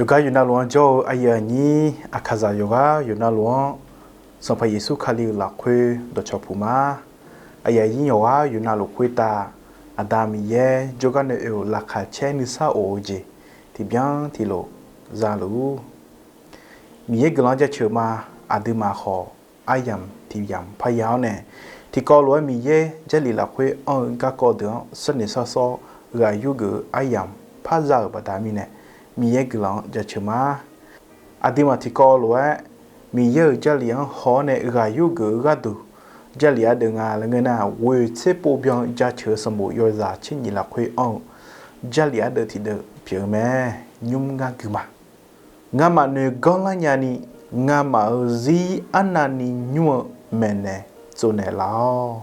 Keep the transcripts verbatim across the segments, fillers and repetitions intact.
Yawqgar yawqnavluf-anr jawr-eu aqyuif aqnyir Aqkaqzaq yawqgar yawqnavluf-anr, Sanqpaq Yeqsur Kali-euq lafkhoer dawqcawq puq ma. Aqyuif aqnyir yawqgar yawqnavluf khoertav, Aqda Miqyaer jawrgar nae oe-euq laqkhaq caer nuisar of-eu jeq tiqbyan tiqlof zaluf-ur. Miqyaer guiqlanq-anr jaceuq ma. Aqduimaf khawf aryamq tiq yamq parya-awr nae, tiqkawv lof-aer Miqyaer Jarlif lafkhoer anr-eu garkawv deuq-anr sarnoeq sarsawr ghaq yurgeuf-eu aryamq parza-euq baqda mirnae, Miqyaer guiqlanq-anr jaceuq ma. Aqduimaf tiqkawv lof-aer Miqyaer-euq Jarlif-anr haw-awr nae ghaq yurgeuf-eu gharduq, Jarlif ardeuv nga laer ngeur nar, ghoeq tser pov byan-eu jaceuq-eu sanqbof yawzaq tser nyif lafkhoer anr-eu Jarlif ardeuv tiqdeuv pyeuf-eu mae. Nymr ngar gui ma. Ngamaf noeq ganrlar nyani, ngamaf-euq zir arnavni nymr-eu maeqnaeq tsovnaeq laf-awr.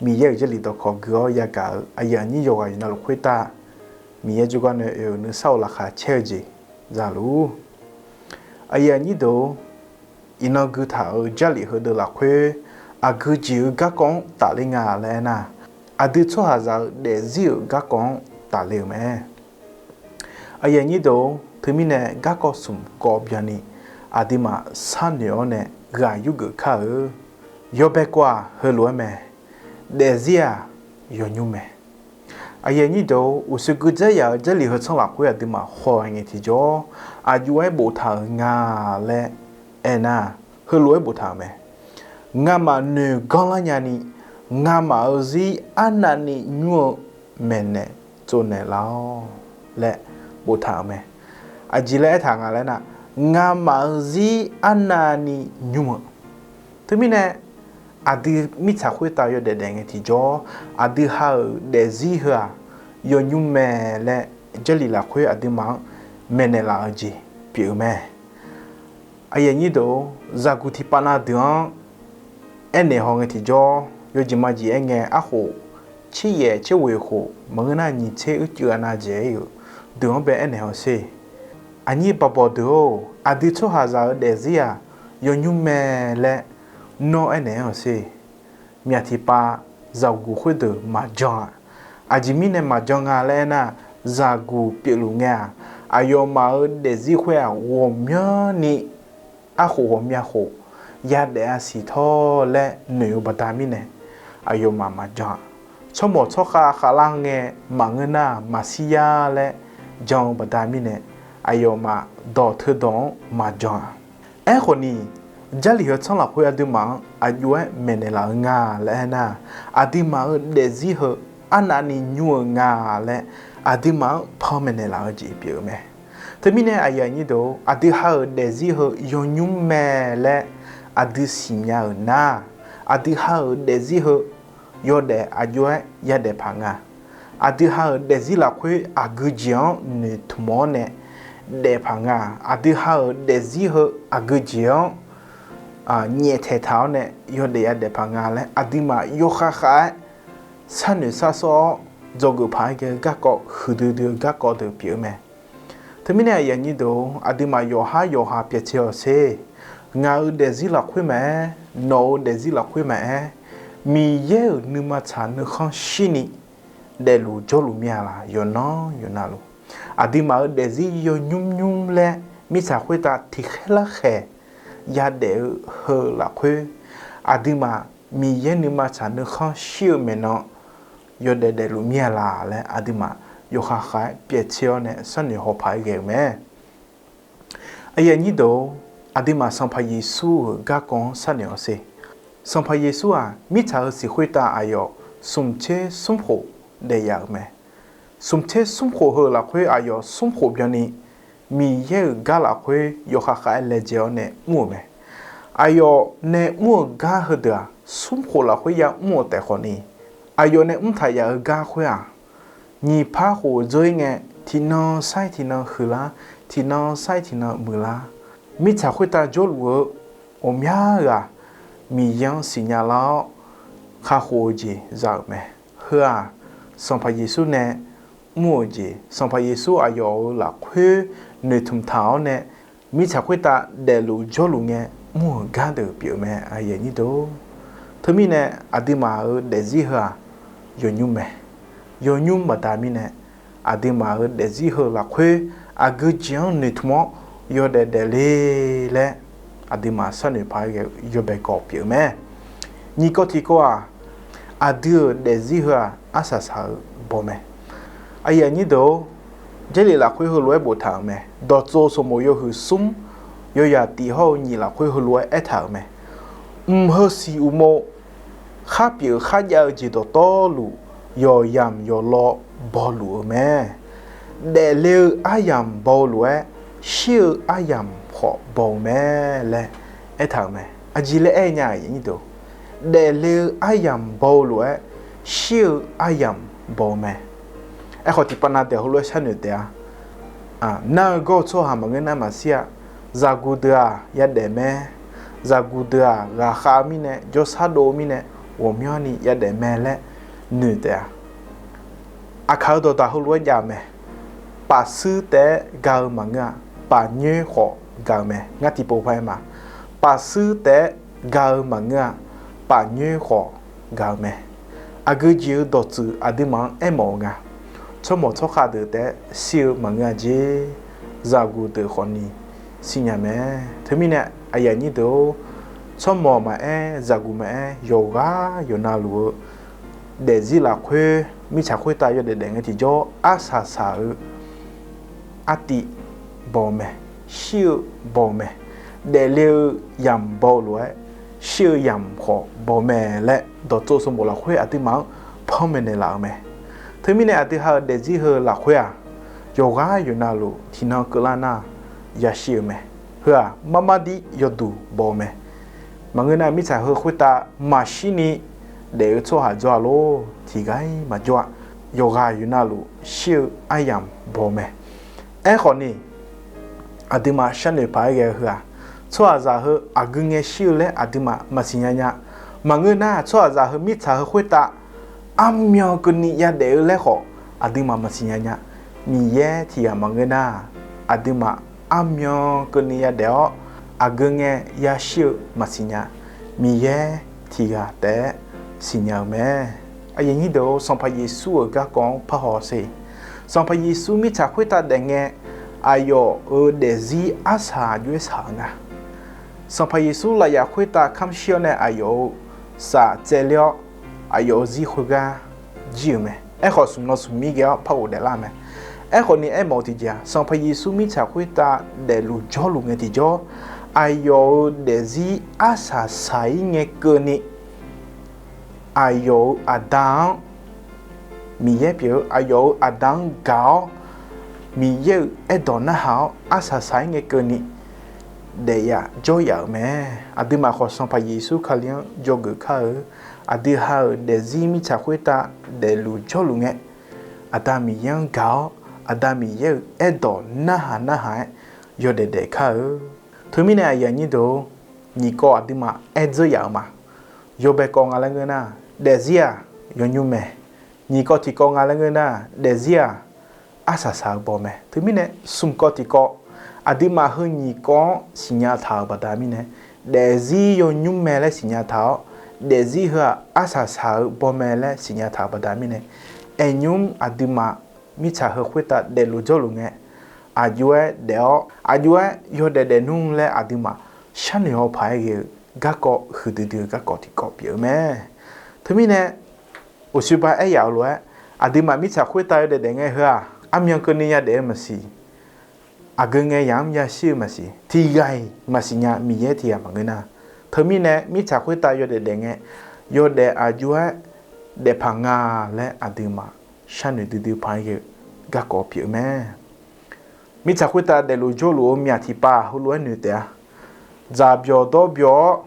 Miqyaer-euq Jarlif dawqkawq gui-awr yagaq-euq aqyuif aqnyir yawqghaq yawqnavluf khoertav, Miqyaer jawrgar nae oe-euq nuisar of laqkhaq caer-eu jeq zaluf-ur. Aqyuif aqnyir deuq-or, iqnan gui taq-euq Jarlif heudeuq lafkhoer aqgeu jeq-eu garkawv-anr tafler nga laer aernar, aqdui tsawrhaqzaq-eu daefzir-euq garkawv-anr tafler-euq mae. Aqyuif aqnyir deuq-or, teumirnae garkawv smq kawv byanni aqduimaf sharnoeq-awr nae ghaq yurgeuf kar-eu. Yawbae kawv-aq heulof-aer mae. Daefzir-aq yawnymr mae. Aqyuif aqnyir deuq-or, uqshoe gui dzaer yaf-euq Jarlif heu tsanr lafkhoer aqduimaf haw-aer ngae tiqjawr, aqjox-aer boftaq-euq nga laer aernar, heulof-aer boftaq-euq mae. Ngamaf noeq ganrlar nyani, ngamaf-euq zir arnavni nymr-eu maeqnaeq tsovnaeq laf-awr laer boftaq-euq mae. Aqjeq laer aertaq nga laer nar, ngamaf-euq zir arnavni nymr-eu Teumirnae, aqdui mirtsaq khoertav yawdaef daef ngae tiqjawr, aqdui ha-euq daefzir heu-aq, yawnymr mae laer Jarlif lafkhoer aqduimaf-anr maeqnaeq laf-eu jeq pyeuf-eu mae. Aqyuif aqnyir deuq-or, zaqguq tiqpav na deuq-anr aernaeq haw ngae tiqjawr, yawjeq majeq aer ngae arkhof tser yaef tser ghoeq khof maqngeur nar nyiq tser uicuiv anav dzaeq-ir-euq deuq-anr bae aernaeq haw sher. Aqnyir baqbawq deuq-or, aqdui tsawrhaqzaq-eu daefzir-aq, yawnymr mae laer nawr aernaeq-anr haw sher. Myaq tiqpav zaqguq khoerdeuq maqjan-a. Aqjeq mirnae maqjan nga laer aernar, zaqguq pyeufluf ngae-aq, aqyawfmaf-euq daefzir khoer-aq ghawqmyanrni arkhof ghawqmya khof yadaef-a siq tawr laer noeq-eu baqda mirnae, aqyawfmaf maqjan-a. Tsawrmawq tsawrkhav khavlar ngae maqngeur nar maqshir yar laer jan-eu baqda mirnae, aqyawfmaf dawq teudawq-anr maqjan-a. Aerkhawf ni, Jarlif heu tsanr lafkhoer aqduimaf-anr aqjox-aer maeqnaeq laf-eu nga laer aernar, aqduimaf-euq daefzir heu arnavni nymr-eu nga laer aqduimaf-anr panmaeq naeq laf-eu jeq pyeuf-eu mae. Teumirnae aqyuif aqnyir deuq-or, aqdui ha-euq daefzir heu yawnymr mae laer aqdui siqnya-euq nar, aqdui ha-euq daefzir heu yawdaef aqjox-aer yadaef paq nga. Aqdui ha-euq daefzir lafkhoer aqgeu jeq-anr noeqtmq-awr nae daef paq nga. Aqdui ha-euq daefzir heu aqgeu jeq-anr nyaeftaeq taq-awr nae yawdaef yadaef paq nga laer aqduimaf yawkhav khav-aer sharnoeq sharsawr-awr dzawgeuf paq-aer ghae-eu garkawv huiqdui dui-eu garkawv deuq pyeuf-eu mae. Teumirnae aqyuif aqnyir deuq-or, aqduimaf yawqhar yawqha pyaev tser-awq sher. Ngaq-euq daefzir lafkhoer maqaer, nawq-euq daefzir lafkhoer maqaer, Miqyaer-euq nuima tsaq nuikhanr shirni daefluf jawrluf mir-a laq yawqnan yawqnavluf. Aqduimaf-euq daefzir yawnymr nymr laer mirtsaq khoertav tiqkhaer larkhaeq yadaef-eu heu lafkhoer, aqduimaf Miqyaer nuima tsaq nuikhanr shir-eu maeqnan yawdaef daefluf mir-a laq laer aqduimaf yawkhav khav-aer pyaev tser-awr nae sharnoeq haw paq-aer ghae-euq mae. Aqyuif aqnyir deuq-or, aqduimaf Sanqpaq Yeqsur-euq garkawv-anr sharnoeq-awr sher. Sanqpaq Yeqsur-aq, mirtsaq-euq siq khoertav aqyawf smq tser smr khof daef yaf-euq mae. Smq tser smr khof heu lafkhoer aqyawf smr khof byanni Miqyaer-euq gar lafkhoer yawkhav khav-aer laejae-awr nae mr-euq mae. Aqyawf nae mr-euq gar heudeuq-aq, smr khof lafkhoer yamr-euq taef khawfni, aqyawf nae mr taq yaf-eu gar khoer-aq, nyiq par khof dzeur-ir ngae, tiqnan sair tiqnan huiqlar, tiqnan sair tiqnan muiqlar, mirtsaq khoertav jawrluf-eu ghawqmya ghaq Miqyaer-anr siqnya lar-awr kakhof-eu jeq za-euq mae. Heu-aq, Sanqpaq Yeqsur nae mr-euq jeq, Sanqpaq Yeqsur aqyawf-euq lafkhoer noeqtmq taq-awr nae mirtsaq khoertav daefluf jawrluf ngae mr-euq gar deuq pyeuf-eu mae. Teumirnae aqduimaf-euq daefzir heu-aq yawnymr mae. Yawnymr baqda mirnae aqduimaf-euq daefzir heu lafkhoer aqgeu jeq-anr noeqtmq-awr yawdaef daefle laer aqduimaf sharnoeq paq-aer ghae-eu yawbae kawv pyeuf-eu mae. Nyiq kawv tiqkawv-aq, aqdui-euq daefzir heu-aq arsaq saq-eu baw mae. Aqyuif aqnyir deuq-or, Jarlif lafkhoer heulof-aer boftaq-euq mae. Dawqtsov sanqbof yawhuiq smr, yawyaq tif hawr-eu nyiq lafkhoer heulof-aer aertaq-euq mae. Mq heu siq uqmov, khar pyeuf khar jav-eu jeq dawqtawvluf, yawqyamq yawqlaw bawluf-eu mae. Daefle-eu aryamq baw-eu lof-aer, shir-eu aryamq khawf baw-eu mae laer aertaq-euq mae. Aqjeq laer aer nya-aq, daefle-eu aryamq baw-eu lof-aer, shir-eu aryamq baw-eu mae. Aerkhawf tiqpav nav daeq heulof-aer sharnoeq taef-a. Nar-eu gawr-eu tsawrhaq maqngeur nar maqshir-a. Zaqguq deuq-aq yadaef mae. Zaqguq deuq-aq ghaqkhav-eu mirnae, jawrshar dov-eu mirnae, ghawqmyanrni yadaef mae laer noeq taef-a. Aqkaq-eu dawqdaq heulof-aer jav-eu mae. Pafshuir taef-aer ga-eu maqngeur-a. Pafnyoer khawf gaq-eu mae. Ngar tiqpov paq-aer ma. Pafshuir taef-aer ga-eu maqngeur-a. Pafnyoer khawf gaq-eu mae. Aqgeu jeq-eu dawqtsuif aqduimaf-anr aermawf-eu nga. Tsawrmawq tsawrkhav deuq taef-aer shir-eu maqngeur-a jeq, zaqguq deuq khawfni shirnya mae. Teumirnae aqyuif aqnyir deuq-or, tsawrmawq maqaer, zaqguq maqaer, yawqghaq yawqnavluf-eu daefzir lafkhoer mirtsaq khoertav yawdaef daef ngae tiqjawr arsaq saq-eu artiv baw-eu mae, shir-eu baw-eu mae. Daefle-eu yamq baw-eu lof-aer, shir-eu yamq khawf baw-eu mae laer dawqtsov sanqbof lafkhoer aqduimaf-anr panmaeq naeqlaf-eu mae. Teumirnae aqdui ha-euq daefzir heu lafkhoer-aq, yawqghaq yawqnavluf tiqnan keuvlar nar yashir-eu mae. Heu-aq marmar dir yawduq baw-eu mae. Maqngeur nar mirtsaq heu khoertav maqshirni daef-eu tsawrhaq jawr-a lor, tiqghaq-ir maqjawr-a. Yawqghaq yawqnavluf shir-eu aryamq baw-eu mae. Aerkhawfni, aqduimaf sharnoeq paq-aer ghae-eu heu-aq, tsawrhaqzaq heu aqgeu ngae shir-eu laer aqduimaf maqsiq nya nya. Maqngeur nar tsawrhaqzaq heu mirtsaq heu khoertav armyan keuvni yadaef-eu laer khawf aqduimaf maqsiq nya nya. Miqyaer tiqghaq maqngeur nar, aqduimaf armyan keuvni yadaef-awr aqgeu ngae yashir-eu maqsiq nya. Miqyaer tiqghaq taef-aer siqnya-eu mae. Aqyuif aqnyir deuq-or, Sanqpaq Yeqsur-euq garkawv-anr parhaw sher. Sanqpaq Yeqsur mirtsaq khoertav daef ngae, aqyawf-euq daefzir arsaq aqjox-aer saq-eu nga. Sanqpaq Yeqsur lafyaf khoertav kamr shir-awr nae aqyawf-euq saf tsaevler-awr, aqyawf-euq zir khoergar jir-euq mae. Aerkhawf smq nan smq mir ghae-awr par ghofdaef lar mae. Aerkhawfni aermawf-eu tiqjeq-aq, Sanqpaq Yeqsur mirtsaq khoertav daefluf jawrluf ngae tiqjawr, aqyawf-euq daefzir arsaq saq-ir ngae keuvni, aqyawf-euq aqda-anr, Miqyaer pyeuf-eu aqyawf-euq aqda-anr gaq-awr, Miqyaer-euq aerdawq narhaq-awr arsaq saq-ir ngae keuvni daef yaf jawr yaf-euq mae. Aqduimaf khawf Sanqpaq Yeqsur Kali-anr dzawgeuf kar-eu, aqdui ha-euq daefzir mirtsaq khoertav daefluf jawrluf ngae, Aqda Miqyaer-anr gaq-awr, Aqda Miqyaer-euq aerdawq narhaq narhaq-aer yawdaef daef kar-eu. Teumirnae aqyuif aqnyir deuq-or, nyiq kawv aqduimaf aer dzeur yaf-eu ma. Yawbae kawv nga laer ngeur nar, daefzir-aq yawnymr mae. Nyiq kawv tiqkawv nga laer ngeur nar, daefzir-aq arsaq saq-eu baw mae. Teumirnae smq kawv tiqkawv, aqduimaf heu nyiq kawv-anr siqnya taq-euq baqda mirnae, daefzir yawnymr mae laer siqnya taq-awr, daefzir heu-aq arsaq saq-eu baw mae laer siqnya taq-euq baqda mirnae, aernymr aqduimaf mirtsaq heu khoertav daefluf jawrluf ngae, aqjox-aer daef-awr aqjox-aer yawdaef daef nmr laer aqduimaf sharnoeq haw paq-aer ghae-eu garkawv huiqdui dui-eu garkawv tiqkawv pyeuf-eu mae. Teumirnae uqshoe ba aer yaf-euq lof-aer, aqduimaf mirtsaq khoertav yawdaef daef ngae heu-aq, armyan keuvni yadaef-eu maqsiq, aqgeu ngae yamq-anr yashir-eu maqsiq, tiqghaq-iq maqsiq nya, Miqyaer tiqghaq maqngeur nar. Teumirnae mirtsaq khoertav yawdaef daef ngae, yawdaef aqjox-aer daefpaq nga laer aqduimaf sharnoeq duidui paq-aer ghae-eu garkawv pyeuf-eu mae. Mirtsaq khoertav daefluf jawrluf-eu myaq tiqpav heulof-aer noeq taef-a. Dzaq byawq dawr byawq-awr,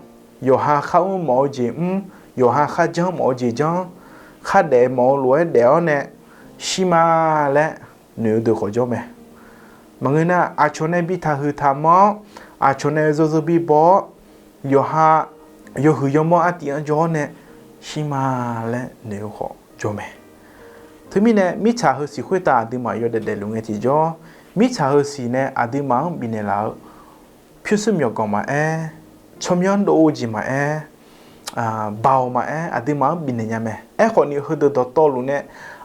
yawqha kharmr mawf-eu jeq mr, yawqha kharjanr mawf-eu jeq janr, khardaef mawf-eu lof-aer daef-awr nae shir ma laer noeq-eu deuq khawf jawr mae. Maqngeur nar, aqcawq nae bi taqhuiq taqmanr-awr, aqcawq nae yawzeu bibaw-awr, yawqha yawhuiq yawmawr artiv-anr jawr-awr nae shir ma laer noeq-eu khawf jawr mae. Teumirnae mirtsaq heusiq khoertav aqduimaf yawdaef daefluf ngae tiqjawr, mirtsaq heusiq nae aqduimaf-anr bifnaeq laf-eu pyurshuir myawqganq maqaer, tsawrmyanr dov-eu jeq maqaer, baoq maqaer, aqduimaf-anr bifnaeq nya mae. Aerkhawfni heudeuq dawqtawvluf nae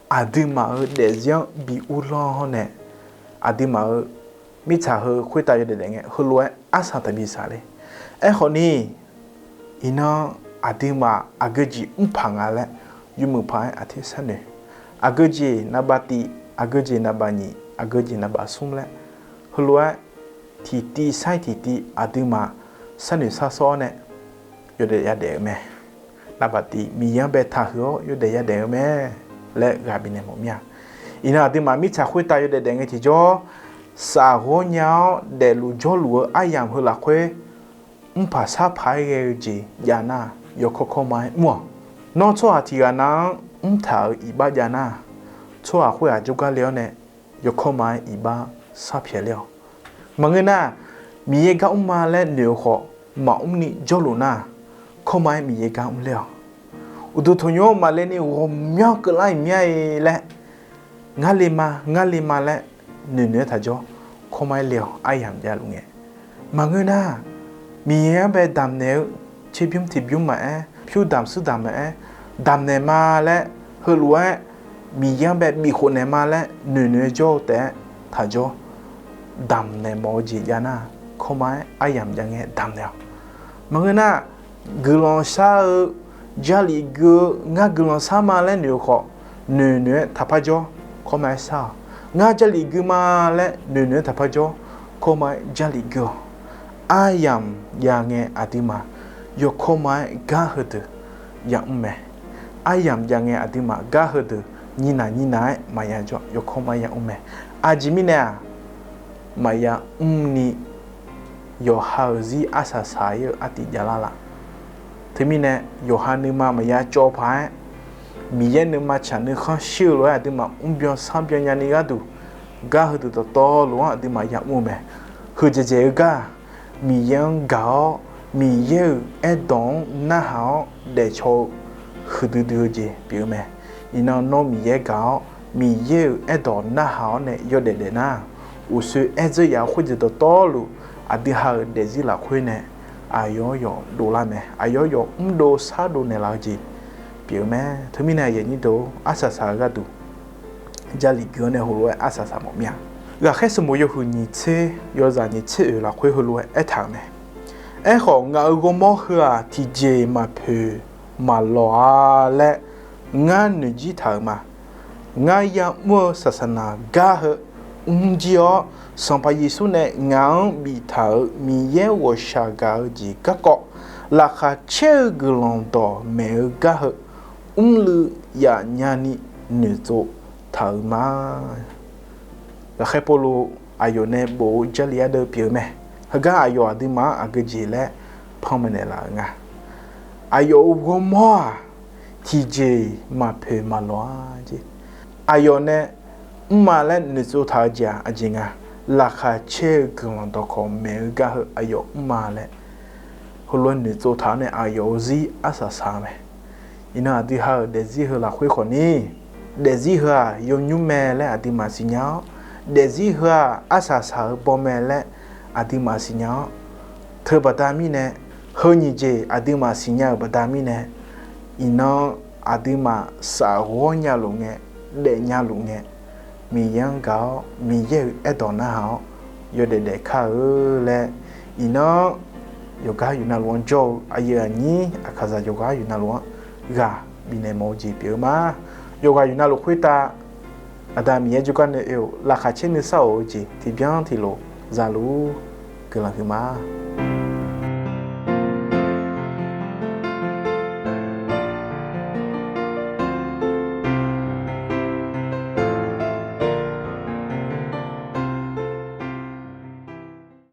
aqduimaf-euq daefzir-anr bi uvlanr-awr nae, aqduimaf-euq mirtsaq heu khoertav yawdaef daef ngae heulof-aer arsaq taqbi saq le. Aerkhawf ni, iqnan aqduimaf aqgeu jeq mrpaq nga laer yawmuiq paq-aer aqter sharnoeq. Aqgeu jeq naqbaf tif, aqgeu jeq naqbaf nyiq, aqgeu jeq naqbaf smr laer heulof-aer tiqtiv sar-ir tiqtiv aqduimaf sharnoeq sharsawr-awr nae yawdaef yadaef-eu mae. Naqbaf tif Miqyaer-anr baetaq huiq-awr yawdaef yadaef-eu mae laer ghaq bifnaeq mawf mir-a. Iqnan aqduimaf mirtsaq khoertav yawdaef daef ngae tiqjawr, safghawr nya-awr daefluf jawrluf-eu aryamq heu lafkhoer mrpaq sarpaq-aer ghae-eu jeq jav nar, yawkawr kawrma-aer mr-awq. Nawr tsawrhaq tiq ghaq nav-anr mrtaq-euq iqbax jav nar, tsawrhaq khoer-aq jawrgar le-awr nae yawkawr ma-aer iqbax sharpyaeq ler-awq. Maqngeur nar, Miqyaer gar mrma laer noeq-eu khawf, maqmr ni jawrluf nar, kawrma-aer Miqyaer gar mrler-awq. Uqduq tanqnymr-anr maqle ni ghawqmyanr keuvlar-iq mya-e laer, ngar le ma, ngar le ma laer noeqnoeq-aer taqjawr, kawrma-aer le-awq, aryamq javluf ngae. Maqngeur nar, Miqyaer-anr bae damqnaeq-eu tserbymr tiqbymr maqaer, pyur damq shuir damq maqaer, damqnaeq ma laer, heulof-aer Miqyaer-anr bae bifkhof naeq ma laer noeqnoeq-aer jawr-eu taef-aer taqjawr, damqnaeq mawf-eu jeq jav nar, kawrma-aer aryamq jav ngae damqnaeq-awq. Maqngeur nar, guiqlanq shar-eu, Jarlif gui-eu, ngar guiqlanq shar ma laer noeq-eu khawf, noeqnoeq-aer taqpar jawr, kawrma-aer shar-awq. Ngar Jarlif gui ma laer noeqnoeq-aer taqpar jawr, kawrma-aer Jarlif gui-awq. Aryamq jav ngae aqduimaf yawkawr ma-aer gar heudeuq yamr mae. Aryamq jav ngae aqduimaf gar heudeuq nyinaq nyinaq-aer maqya jawr, yawkawr ma-aer yamr mae. Aqjeq mirnae-aq, maqya mr ni yawqha-euq zir arsaq saq-ir-eu artiv javlar laf. Teumirnae yawqha nuima maqya cawv paq-aer, Miqyaer nuima tsaq nuikhanr shir-eu lof-aer aqduimaf mrbyan sanrbyan nyani gharduq, gar heudeuq dawqtawvluf-anr aqduimaf yamr-eu mae. Heujaeq jaeq-eu gar-aq, Miqyaer-anr gaq-awr, Miqyaer-euq aerdawq-anr narhaq-awr daefcaw-eu huiqdui dui-eu jeq pyeuf-eu mae. Iqnan nawr Miqyaer gaq-awr, Miqyaer-euq aerdawq narhaq-awr nae yawdaef daef nar, uqshoe aerdzeur yaf-eu khoerdeuq dawqtawvluf, aqdui ha-euq daefzir lafkhoer nae aqyawf-anr yawf dovlar mae. Aqyawf-anr yawf mrdov shardov naeqlaf-eu jeq pyeuf-eu mae. Teumirnae aqyuif aqnyir deuq-or, arsaq saq-eu gharduq Jarlif gui-awr nae heulof-aer arsaq saq mawf mir-a. Ghaqkhaer sanqbof yawhuiq nyiq tser yawzaq nyiq tser oeq lafkhoer heulof-aer aertaq-euq mae. Aerkhawf, ngaq-euq ghawrmawr heu-aq, tiqjeq maqpoeq maqlawq-a laer ngar noeqjir taq-euq ma. Ngar yamr-eu saqsaqnaq gar heu mrjir-awr, Sanqpaq Yeqsur nae ngaq-anr biftaq-euq Miqyaer ghawqshaq gaq-eu jeq garkawv, laqkhaq caer-eu guiqlanq dawqmaeq-eu gar heu mrluiv yaf nyani noeqtsov taq-euq ma. Ghaqkhaer Pawrluv aqyawf nae bof-eu Jarlif ardeuv pyeuf-eu mae. Heugar aqyawf aqduimaf-anr aqgeu jeq laer panmaeq naeqlaf-euq nga. Aqyawf-euq ghawrmawr-aq, tiqjeq maqpoeq maqlawq-a jeq. Aqyawf nae mrma laer noeqtsov taq-eu jeq-aq aqjeq nga. Laqkhaq caer-eu guiqlanq dawqkawq maeq-eu gar heu aqyawf mrma laer heulof-aer noeqtsov taq-awr nae aqyawf-euq zir arsaq saq-eu mae. Iqnan aqdui ha-euq daefzir heu lafkhoer khawfni, daefzir heu-aq yawnymr mae laer aqduimaf siqnya-awr, daefzir heu-aq arsaq saq-eu baw mae laer aqduimaf siqnya-awr, teubaqda mirnae, heu nyiq jeq aqduimaf siqnya-euq baqda mirnae, iqnan aqduimaf safghawr nya luf ngae, daefnya luf ngae, Miqyaer-anr gaq-awr Miqyaer-euq aerdawq narhaq-awr yawdaef daef kar-eu laer, iqnan yawqghaq yawqnavluf-anr jawr-eu aqyuif aqnyir aqkaqzaq yawqghaq yawqnavluf-anr ghaq bifnaeq mawf-eu jeq pyeuf-eu ma. Yawqghaq yawqnavluf khoertav Aqda Miqyaer jawrgar nae oe-euq laqkhaq caer nuisar of-eu jeq tiqbyan tiqlof zaluf guiqlanq huiqma.